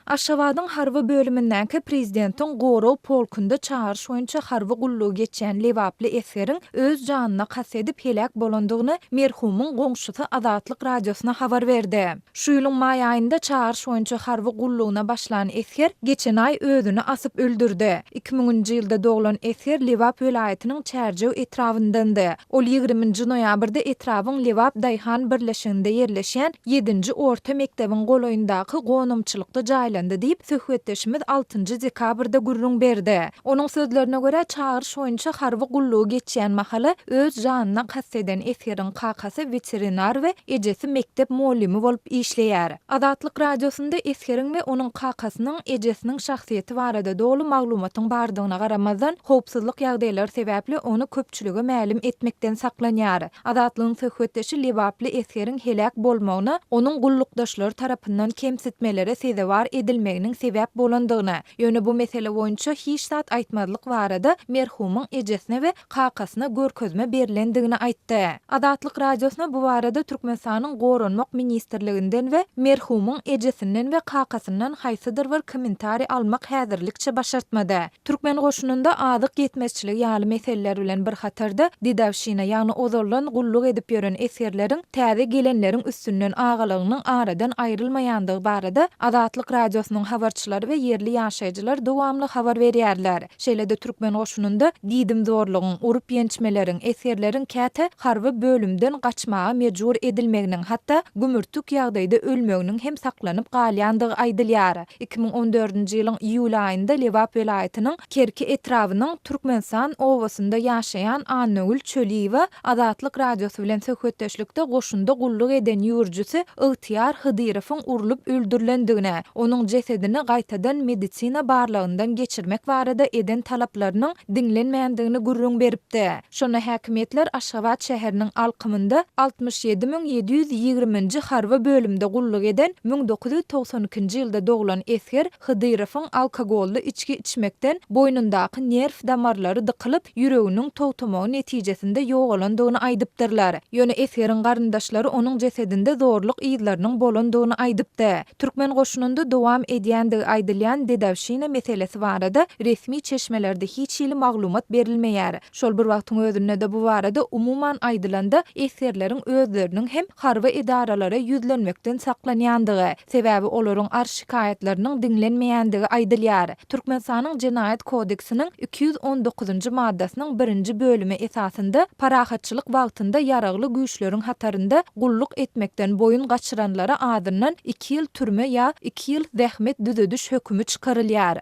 Aşgabadyň harby bölümindäki prezidentiň gorag polkunda çagyryş boýunça harby gullugy geçýän lebaply esgeriň öz janyna kast edip heläk bolandygyny merhumyň goňşusy Azatlyk Radiosyna habar berdi. Şu ýylyň maý aýynda çagyryş boýunça harby gullugyna başlan esger geçen aý özüni asyp öldürdi. Iki müňünji ýylda doglan esger Lebap welaýatynyň Çärjew etrabyndandy. Ol ýigriminji noýabrda etrabyň Lebap daýhan birleşiginde ýerleşýän ýedinji orta mekdebiň golaýyndaky gonamçylykda jaýlandy diýip, söhbetdeşimiz altynjy dekabrda gürrüň berdi. Onuň sözlerine görä, çagyryş boýunça harby gullugy geçýän mahaly öz janyna kast eden esgeriň kakasy weterinar we ejesi mekdep mugallymy bolup işleýär. Azatlyk Radiosynda esgeriň we onuň kakasynyň, ejesiniň şahsyýeti barada doly maglumatyň bardygyna garamazdan, howpsuzlyk ýagdaýlary sebäpli ony köpçülige mälim etmekden saklanýar. Azatlygyň söhbetdeşi lebaply esgeriň heläk bolmagyna onuň gullukdaşlary tarapyndan kemsitmelere sezewar edilmeginiň sebäp bolandygyny, ýöne bu mesele boýunça hiç zat aýtmazlyk barada merhumyň ejesine we kakasyna görkezme berlendigini aýtdy. Azatlyk Radiosyna bu barada Türkmenistanyň Goranmak ministrliginden we merhumyň ejesinden we kakasyndan haýsydyr bir kommentariý almak häzirlikçe başartmady. Türkmen goşunynda azyk ýetmezçiligi ýaly meseleler bilen bir hatarda, dedowşina, ýagny ozaldan gulluk edip ýören esgerleriň täze gelenleriň üstünden agalygynyň aradan aýrylmaýandygy barada Azatlyk Radiosynyň habarçylary we ýerli ýaşaýjylar dowamly habar berýärler. Şeýle-de türkmen goşunynda diýdimzorlugyň, urup-ýençmeleriň, esgerleriň käte harby bölümden gaçmaga mejbur edilmeginiň, hatda gümürtik ýagdaýda ölmeginiň hem saklanyp galýandygy aýdylýar. 2014-nji ýylyň iýul aýynda Lebap welaýatynyň Kerki etrabynyň Türkmenistan obasynda ýaşaýan Annagül Çöliýewa Azatlyk Radiosy bilen söhbetdeşlikde goşunda gulluk eden ýüwürjisi Ygtyýar Hydyrowyň urlup öldürilendigine, onuň jesedini gaýtadan medisina barlagyndan geçirmek barada eden talaplarynyň diňlenmändigini gürrüň beripdi. Şonda häkimiýetler Aşgabat şäheriniň alkymynda 67 720 nji harby bölümde gulluk eden 1992-nji ýylda doglan esger Hydyrowyň alkogolly içgi içmekden boýnundaky nerw damarlary dykylyp, ýüreginiň togtamagy netijesinde ýogalandygyny aýdypdyrlar. Ýöne esgeriň garyndaşlary onuň jesedinde zorluk yzlarynyň bolandygyny aýdypdy. Türkmen goşunynda dowam edýändigi aýdylýan dedowşina meselesi barada resmi çeşmelerde hiç hili maglumat berilmeýär. Şol bir wagtyň özünde-de bu barada umuman aýdylanda esgerleriň özleriniň hem harby edaralara ýüzlenmekden saklanýandygy, sebäbi olaryň arz-şikaýatlarynyň diňlenmeýändigi aýdylýar. Türkmenistanyň Jenaýat kodeksiniň 219-njy maddasynyň birinji bölümi esasynda parahatçylyk wagtynda ýaragly güýçleriň hatarynda gulluk etmekden boýun gaçyranlara azyndan iki ýyl türme ýa iki ýyl zähmet düzediş hökümi çykarylýar.